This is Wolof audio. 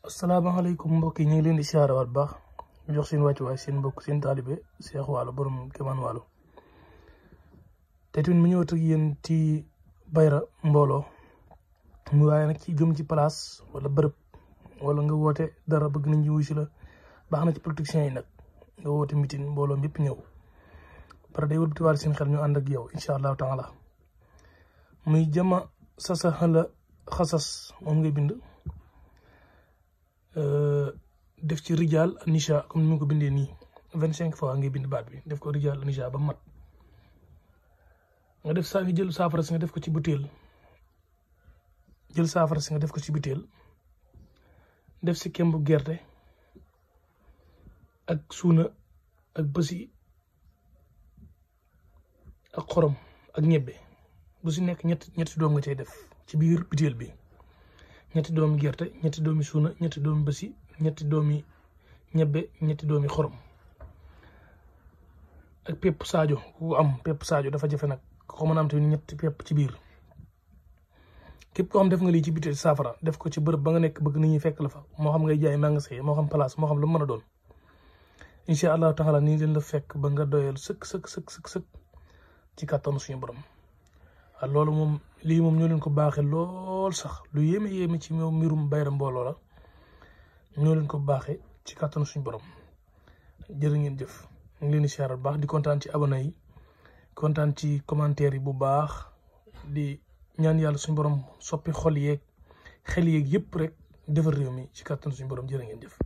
asalaamaaleykum mbokk yi ñu ngi leen di siyaarawaat baax jox seen wàccuwaay seen mbokk seen taalibe Cheikh Waalo borom Kéemaan Waalo te tamit mu ñëwaat ak yéen ci bayra mbooloo mu waaye nag ci jëm ci place wala bërëb wala nga woote dara bëgg nañ ñu wuy si la baax na ci politiciens yi nag nga woote mitin mbooloo mépp ñëw pare day wëlbatiwaat seen xel ñu ànd ak yow incha allahu taala muy jama sasa xala xasas moom ngay bind def ci rijal nisha comme ni mu ko bindee nii 25 fois ngay bind baat bi def ko rijal nisha ba mat nga def saa nga jël saafara si nga def ko ci butéel def si kembu gerte ak suuna ak bësi ak xorom ak ñebbe bu si nekk ñetti doom nga cay def ci biir butéel bi ñetti doomi gerte ñetti doomi suuna ñetti doomi bësi ñetti doomi ñebbe ñetti doomi xorom ak pepp saajo ku am pepp saajo dafa jafe nag ko mën a am tamit ñetti pepp ci biir képp koo xam def nga lii ci butéel saafara def ko ci bërëb ba nga nekk bëgg nit ñi fekk la fa moo xam ngay jaay magasin moo xam place moo xam lu mën a doon incha allahu taala nii leen la fekk ba nga doyal sëkk ci kàttanu suñu borom waaw loolu moom lii moom ñoo leen ko baaxee lool sax lu yéeme ci moom mbirum bayra mbooloo la ñoo leen ko baaxee ci kàttanu suñu borom jërë ngeen jëf ñu ngi leen di siyaar bu baax di kontaan ci abonné yi kontaan ci commentaire yi bu baax di ñaan yàlla suñu borom soppi xol yeeg xel yeeg yëpp rek defar réew mi ci kàttanu suñu borom jërë ngeen jëf.